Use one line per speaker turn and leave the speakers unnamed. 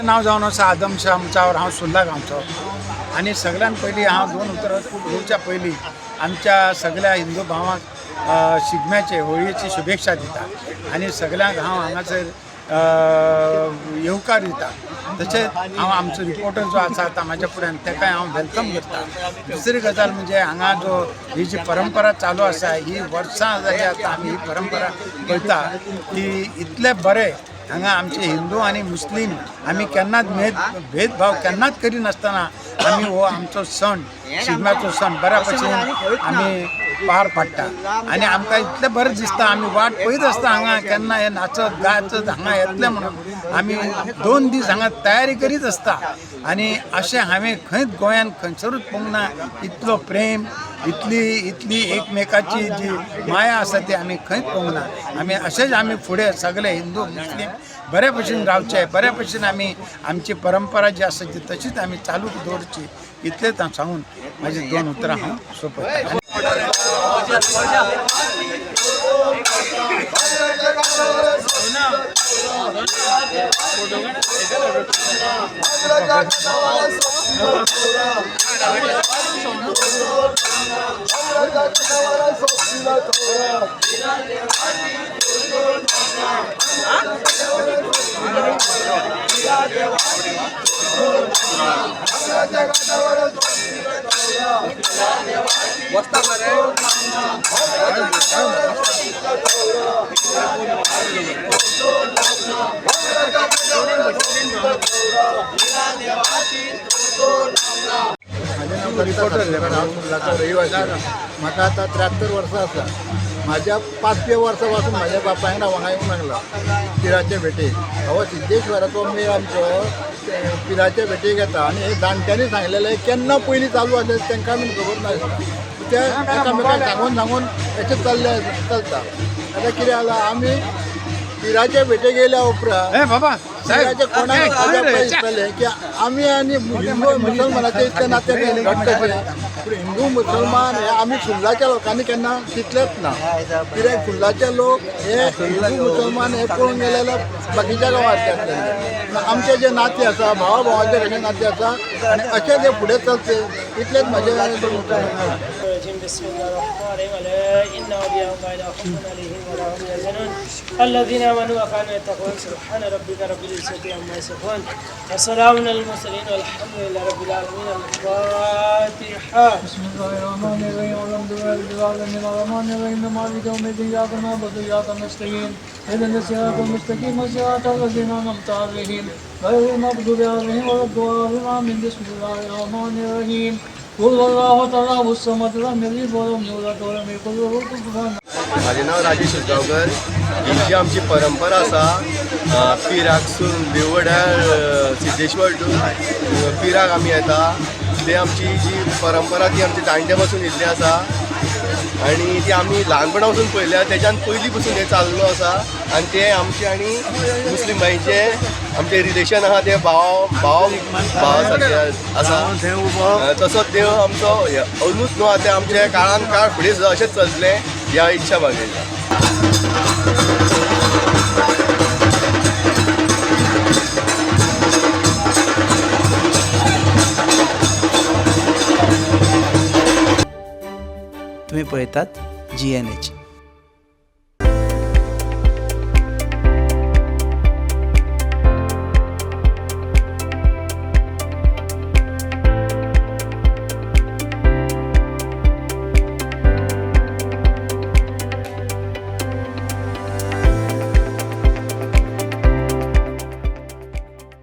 नांव जावन आसा आदम शाह मुचावर. हांव सुर्ला गांवचो आनी सगळ्यान पयलीं हांव दोन उतरां उलोवच्या पयलीं आमच्या सगळ्या हिंदू भावांक शिगम्याचे, होळयेची शुभेच्छा दिता आनी सगळ्यांक हांव हांगासर येवकार दिता. तशेंच हांव आमचो रिपोर्टर जो आसा आतां म्हाज्या फुड्यान, ताकाय हांव welcome करता. दुसरी गजाल म्हणजे हांगा जो ही जी परंपरा चालू आसा, ही वर्सां जाली आतां आमी ही परंपरा पळयता की इतले बरे हांगा आमचे हिंदू आनी मुस्लीम, आमी केन्नाच भेदभाव केन्नाच करिनासतना आमी हो आमचो सण, शिगम्याचो सण बऱ्या भशेन आमी पार पाडटा आनी आमकां इतलें बरें दिसता. आमी वाट पळयत आसता हांगा केन्ना हे नाचत गाचत हांगा येतले म्हणून. आमी 2 दीस हांगा तयारी करीत आसता आनी अशें हांवें खंयच गोंयान खंयसरूच पळोवंक ना. इतलो प्रेम, इतली इतली एकमेकाची जी माया आसा ती आमी खंयच पळोवंक ना. आमी अशेंच आमी फुडें सगळे हिंदू मुस्लीम बऱ्या भशेन रावचे, बऱ्या भशेन आमी आमची परंपरा जी आसा ती तशीच आमी चालू दवरची, इतलेंच हांव सांगून म्हाजी दोन उतरां हांव सोंपयतां.
म्हाजें नांव दत्ता साखरेकार. हांव सुर्लाचो रहिवासी. म्हाका आतां 73 वर्सां आसा. म्हाज्या पांचव्या वर्सा पासून म्हाज्या बापायन हांव हांगा येवंक लागला पिराचे भेटेक. हो सिद्धेश्वराचो मेळ आमचो पिराचे भेटेक येता आनी हे जाणट्यांनी सांगलेलें केन्ना पयलीं चालू आसलें तांकां बीन खबर नासता. ते एकामेकांक सांगून सांगून अशें चल्लें चलता. आतां कितें जालां, आमी पिराचे भेटेक येयल्या उपरांत
ए बाबा साहेब.
पिराचे कोणाक अजाप दिसतलें की आमी आनी हिंदू मुसलमानाचें इतलें नातें घट कशें? पूण हिंदू मुसलमान हे आमी सुर्लाच्या लोकांनी केन्ना चिंतलेंच ना, कित्याक सुर्लाचे लोक हे हिंदू मुसलमान हे पळोवंक गेले जाल्यार बाकीच्या गांवांतले आसतले. आमचे जे नातें आसा, भावा भावाचे कशें नातें आसा आनी अशें ते फुडें चलचें, इतलेंच म्हाजें.
الرجيم. بسم الله الرحمن الرحيم. ألا إن أولياء الله لا خوف عليهم ولا هم يحزنون الذين آمنوا وكانوا يتقون. سبحان ربك رب العزة عما يصفون وسلام على المرسلين والحمد لله رب العالمين. الفاتحة.
بسم الله الرحمن الرحيم. الحمد لله رب العالمين. الرحمن الرحيم. مالك يوم الدين. إياك نعبد وإياك نستعين. اهدنا الصراط المستقيم، صراط الذين أنعمت عليهم غير المغضوب عليهم ولا الضالين. آمين. بسم الله الرحمن الرحيم. قل هو الله تعالى الصمد، لم يلد ولم يولد ولم يكن له كفوا.
म्हाजें नांव राजेश उसगांवकर. ही जी आमची परंपरा आसा, पिराकसून देवगड्यार सिद्धेश्वर टू पिराक आमी येता, ते आमची जी परंपरा ती आमची जाणटे पासून येयल्ली आसा आनी ती आमी ल्हानपणा पासून पळयल्या. तेज्यान पयलीं पासून हें चाललो आसा आनी ते आमचे आनी मुस्लीम भाईचे आमचे रिलेशन आहा, ते भाव भाव भावा सारके आसा. तसोच देव आमचो अंदूच न्हू, आतां आमच्या काळान काळ फुडें सुद्दां अशेंच चलतलें ह्या इच्छा बागयता.
तुम्ही पळयतात जीएनएच.